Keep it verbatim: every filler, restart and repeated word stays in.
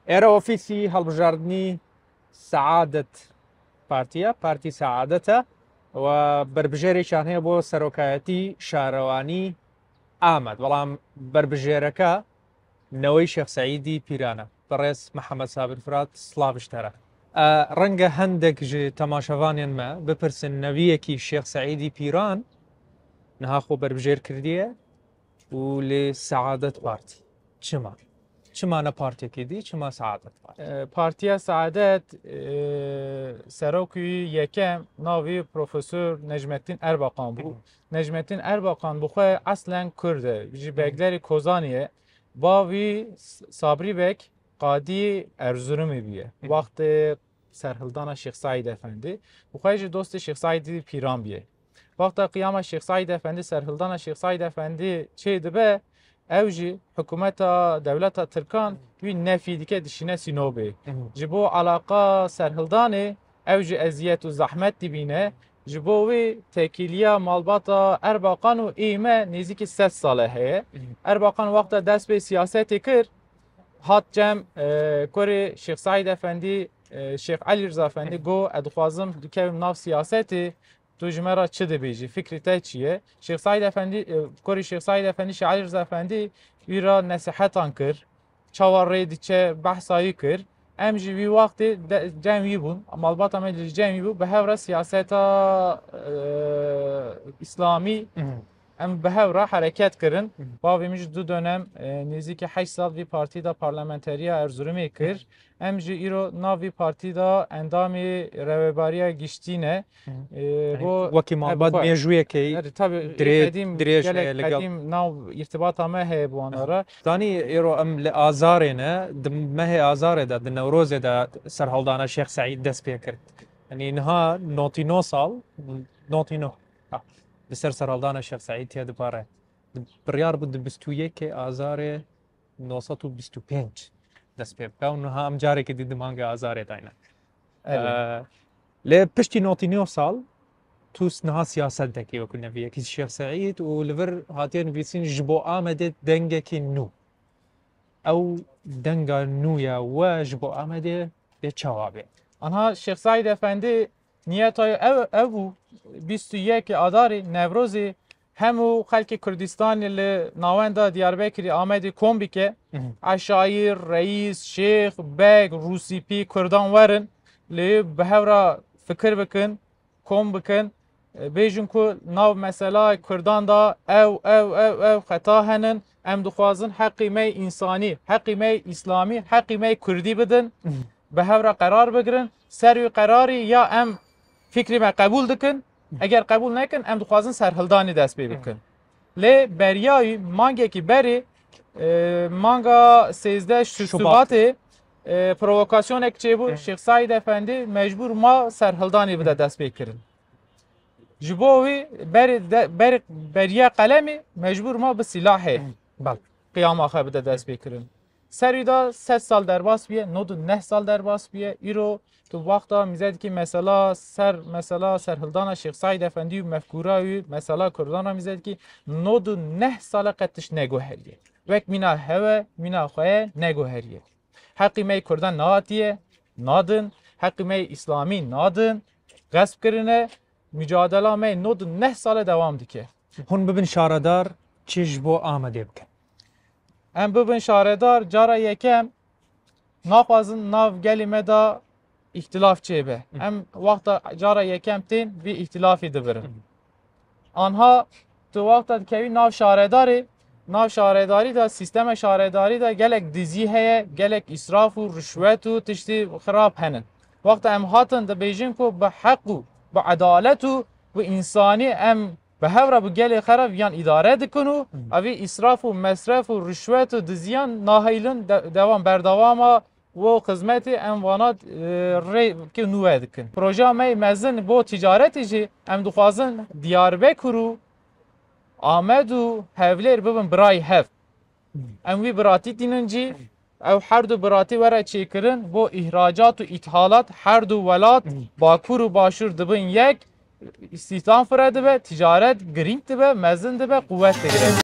Êre ofîsî hilbijartinî Seadet Partî ye, Partî Seadet e û berbijêrêkiyan heye bo serokayetî şarewanî Amed. Belam berbijêreke newey Şêx Seîdî Pîran e. Birêz Mihemed Sabir Firat, silav ji te re. E, renge hindek ji temaşevanên me bipirsin, newiyekî Şêx Seîdî Pîran niha xwe berbijêr kirdiye û li Seadet Partî. Çima? Çima ne partiyekê dî, çima Seadet Partî? E, Partiya Seadet, e, serokî yekem navî Profesor Necmettin Erbakan bû. Hı hı. Necmettin Erbakan bi xwe eslen Kurd e, ji Hı hı. Beglerê Kozanî ye. Bavî S-, Sabrî Beg qadî Erzurumî bûye. Hı hı. Wextê serhildana Şêx Seîd Efendî, bi xwe jî dostê Şêx Seîdî Pîran bûye. Wexta qiyama Şêx Seîd Efendî, serhildana Şêx Seîd Efendî çê dibe, ew jî hikûmeta dewleta Tirkan wî nefî dike, dişîne Sînobê. Hı hı. Ji bo alaqa serhildanê ew jî eziyet û zehmet dibîne. Ji bo wî têkiliya malbata Erbakan û ê me nêzîkî sed sal e heye. Hı hı. Erbakan wexta dest pê siyasetê kir, hat cem, e, kurê Şêx Seîd Efendî, e, Şêx Elî Riza Efendî, Hı hı. got, "Ez dixwazim dikevim nav siyasetê, tu ji me re çi dibêjî, fikrê te çi ye?" Şêx Seîd Efendî, e, kurê Şêx Seîd Efendî, Şêx Elî Riza Efendî wî re nesihetan kir, çawa rê diçe behsa wî kir. Em jî wî wextê de, cem wî bûn, malbata me jî cem wî bû, bi hev re siyaseta, e, îslamî Hı hı. em bi hev re hereket kirin. Hı hı. Bavê min jî du dönem, e, nêzîkî heşt sal vî partî de parlamenteriya Erzurumê kir. Hı hı. Em jî îro nav vî partî de endamê rêveberiya giştî ne. Hı hı. E, Yanî bo wekî malbat mejûyekê Erê, tabii, dirê-, qedîm, dirêj gelek heye li gel. Qedîm nav îrtibata me heye bi wan re. Danî êro em li Azarê ne, di mehê Azarê de, di Newrozê de serhildana Şêx Seîd dest pê kir. Yanî niha notî no sal, notî no, ha, li ser serhildana Şêx Seîd tê dipare. Di, biryar bû di bîst û yekê Azarê neh sed û bîst û pênc dest pê bike û niha em carekê dî di mangê Azarê dayne. Erê. Ee, lê piştî notî neh sal tu niha siyaset dekî wekî neviyekî Şêx Seîd û li vir hatiye nivîsîn ji bo Amedê dengekî nû. Ew denga nû ya we ji bo Amedê bê çawa bê? Anha Şêx Seîd Efendî niyeta ew, ew bû, bîst û yekê Adarê, Newrozê, hemû xelkê Kurdistanê li navenda Diyarbekirê Amedê kom bike. Hı hı. Eşayir, reîs, şêx, beg, rûsîpî, kurdan werin, lê bi hev re fikir bikin, kom bikin, e, bêjin ku nav mesela kurdan da ew, ew, ew, ew xeta henin, em dixwazin heqî me însanî, heqî me îslamî, heqî me kurdî bidin, Hı. bi hev re qerar bigirin. Ser wî qerarî ya em fikrê me qebûl dikin, eger qebûl nekin, em dixwazin serhildanê dest pê bikin. Lê beriya wî mangekî berê, e, manga sêzdeh Şubat. Şubatê, e, provokasyonek çêbû, Hı. Şêx Seîd Efendî mecbûr ma serhildanê bide dest pê kirin. Ji bo wî berê de, berê beriya qelemê mecbûr ma bi silahê Hı. Bel. qiyama xwe bide dest pê kirin. Ser wî de sed sal derbas bûye, nod û neh sal derbas bûye. Îro tu wexta mîze dikî mesela ser, mesela serhildana Şêx Seîd Efendî û mefkûra wî, mesela kurdan re mîze dikî, nod û neh sale qet tişt neguheriye. Wek mîna hewe, mîna xwe ye, neguheriye. Heqî me yê kurdan nehatiye, nadin, heqî me yê îslamî nadin, xesp kirine, micadela me yê nod û neh sale dewam dike. Hûn bibin şaredar, çi ji bo Amedê bikin? Em bibin şaredar, cara yekem naxwazin nav gelê me de îhtilaf çêbe. Hı. Em wexta cara yekem tên vî îhtilafî dibirin. Hı. Anha tu wexta dikevî nav şaredarê, nav şaredarî de, sîsteme şaredarî de gelek dizî heye, gelek îsraf û rişwet û tiştî xirab henin. Wexta em hatin dibêjin ku bi heq û bi edalet û bi însanî em bi hev re bi gelê xwe re viyan îdare dikin û Hmm. evî îsraf û mesref û rişwet û diziyan naheylin de-, devam berdewama wo xizmetê em vana, e, rêkê nû ve dikin. Projeya me yê mezin bo ticaretê jî em dixwazin Diyarbekir û Amed û Hewlêr bibin birayê hev. Em wî biratî tînin cî, ew her du biratî were çêkirin bo îhracat û îthalat, her du welat, Bakur û Başûr dibin yek, îstîhdam fire dibe, ticaret girîng dibe, mezin dibe, quwet digire.